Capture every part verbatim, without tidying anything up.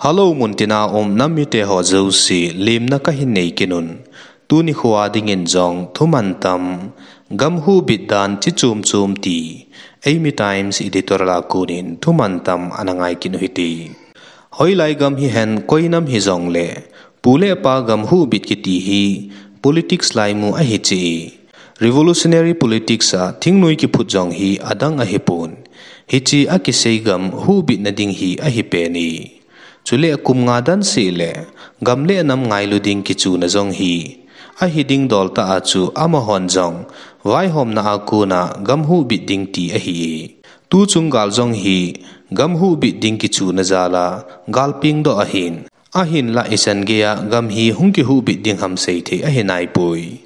Hello, muntina um nam mite ho jouse, lemna kahin nei kit un. Tuni khoa dingin jong thuman tam, gam huhbit dan chi chom chom ti, Eimi Times editorial a konin thuman tam ana ngai kit u hite. Hoilai gam hihen, koi nam hijongle, pu le pa gam huhbit kiti hi politics laimu ahi cheh e. Revolutionary politics a thingnoi kiphut jong hi adang ahipon. Hiche a kisei gam huhbitna ding hi ahi pen e. Chule kum nga dan seh le gam le nam ngailu ding kichuna jong hi ahi ding dol tah a chu amahon jong vaihomna a kona gam huhbit ding ti ahi e. Tuchung gal jong hi gam huhbit ding kichuna jal a gal pengdoh ahin. Ahinlah ichan gei a gam hi hung kihuhbit ding ham seithei ahi naipoi.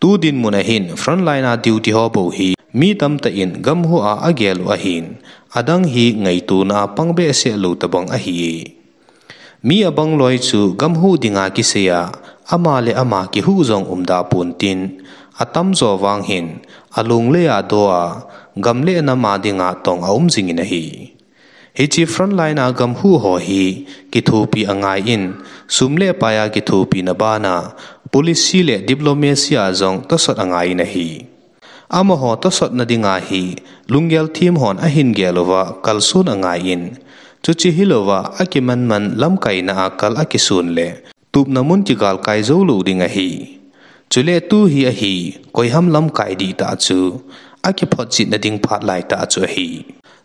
Tu dinmun a hin frontline a duty ho bou hi mi tamtah in gam huh a agel u ahin, adang hi ngaitona a pang behseh lou tobang ahi e. Mi abang loi chu gam huh dinga kisei a, ama le ama kihuh jong umda pon tin, atamjo vang hin, alunglei a doh a, gam le nam a dinga tong aum jingin ahi. Hiche frontline a gam huh ho hi kithopi angai in, sum le pai a kithopina bana policy le diplomacy a jong tosot angai in ahi. Amaho tosotna dinga hi lunggel them hon ahin gel uva kalson angai in, chuche hilouva akimanman lamkaina a kal akison le tupna mun kigalkai jou lou ding ahi. Chule tu hi ahi, koiham lamkai dihtah chu akiphotchetna ding phat laitah chu ahi.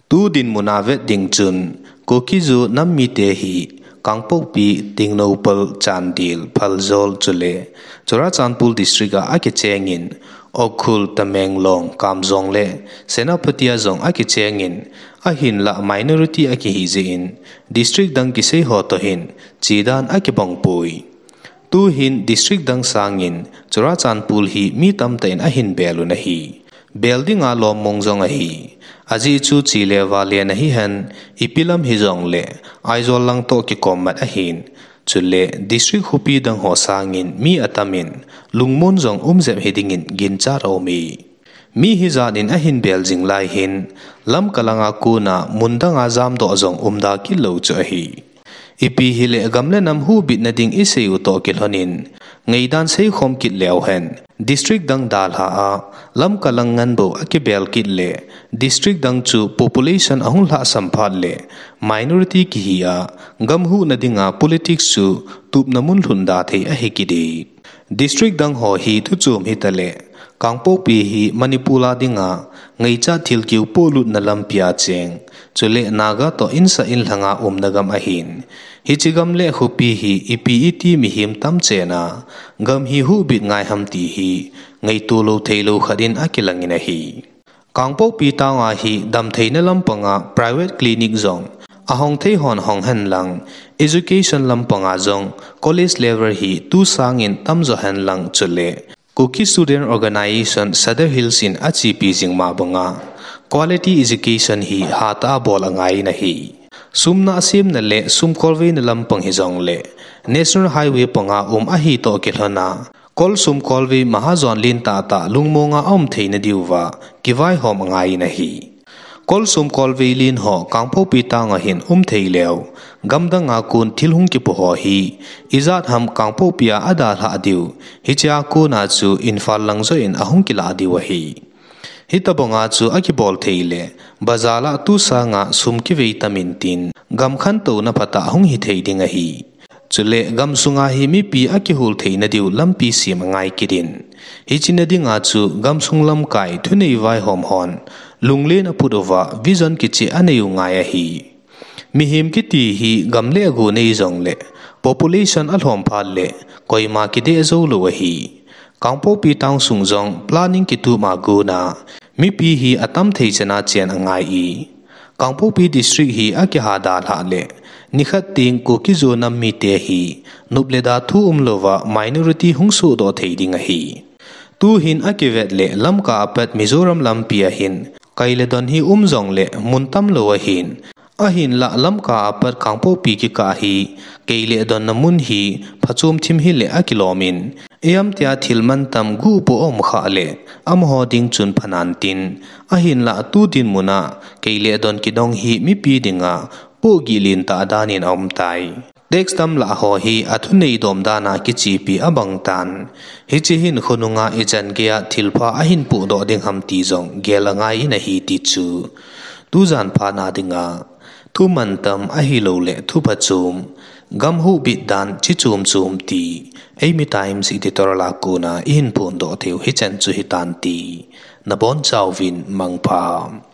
Tu dinmun a vet ding chun, Kuki-Zo nam mite hi Kangpokpi, Tengnoupal, Chandel, Pherzawl chule Churachandpur district a akichengin, Ukhrul, Tamenglong, Kamjong le Senapati a jong akichengin, ahinlah minority akihi jeh in, district dang kisei ho toh hin chedan akibang poi. Tuhin district dang sangin Churachandpur hi mi tamtah in ahin bel un ahi. Bel dinga lom mong jong ahi. Ajeh chu che le vale na hihen, ipi lam hijongle Aizawl lang toh kikom mat ahin. Chule district khopi dang ho sangin mi atam in, lungmon jong um jep hidingin ginchat aum e. Mi hijat in ahin bel jing lai hin, Lamka langa kona mun danga jamdoh jong umda kit lou chu ahi. Ipi hile gam le nam huhbitna ding isei u toh kilhonin, ngaidan seikhom kit leu hen, district dang dalha a, Lamka lang ngan bou akibel kit le, district dang chu population ahung lhahsam phat le, minority kihi a, gam huhna dinga politics chu tupna mun lhunda thei ahi kit e. District dang ho hi thuchom hitale, Kangpokpi hi Manipur a dinga ngaichat thilkeu polutna lampi a cheng, chule Naga toh insah inlhanga umna gam ahin. Hiche gam le khopi hi ipi iti mihem tam chena gam hi huhbit ngai ham ti hi ngaito lou theilou khat in akilangin ahi. Kangpokpi town a hi damtheina lampanga private clinic jong ahong thei hon hong henlang, education lampanga jong college level hi tu sangin tamjo henlang chule Kuki Student Organisation Sadar Hills in achepi jing ma banga quality education hi hatah a bol angai in ahi. Sum nasemna le sum kolveina lampang hijongle National Highway panga um ahi toh kilhona, Kolsum kolvei mahajon lentah tah lungmonga aum theina diuva kivaihom angai in ahi. Kolsum kolvei len ho Kangpokpi town a hin um thei leu, gamdanga kon thil hung kipo ho hi ijat ham Kangpokpi a adalhah diu, hichea kona chu Imphal lang joh in ahung kilah diu ahi. Hitobanga chu akibol thei le, bazar a tu sanga sum kivei tam intin, gam khantouna phatah hung hithei ding ahi. Chule gamsunga hi mipi akihol theina diu lampi sem angai kit in. Hiche na dinga chu gamsung lamkai thunei vaihom hon lunglen aput uva vision kicheh anei u ngai ahi. Mihem kiti hi gam le ago nei jongle population alhom phat le koima kideh joulou ahi. Kangpokpi town sung jong planning kitup a kona mipi hi atam thei chana chen angai e. Kangpokpi district hi akiha dalhah le, nikhat teng Kuki-Zo nam mite hi nop le da thu umlouva minority hung sohdoh thei ding ahi. Tuhin akivet le Lamka apat Mizoram lampi a hin kai le don hi um jongle mun tamlou ahin, ahinlah Lamka apat Kangpokpi kikah hi kai le donna mun hi phachom thim hile akilom in, ijemtia thil mantam guhpo aum khah le amaho ding chun phanan tin, ahinlah tu dinmuna kai le don kidong hi mipi dinga pohgih lentah danin aumtai. Text tamlah ho hi athunei dom dana kichepi abangtan, hiche hin khonunga ichan geiya thilpha ahin pohdoh ding ham ti jong gel angai in ahi ti chu tujan phatna dinga thumantam ahilouleh thuphachom, gam huhbit dan chi chom chom ti Eimi Times Editorial a kona ihin phondoh theiu hichan chu hitante, nabonchauvin mangpha.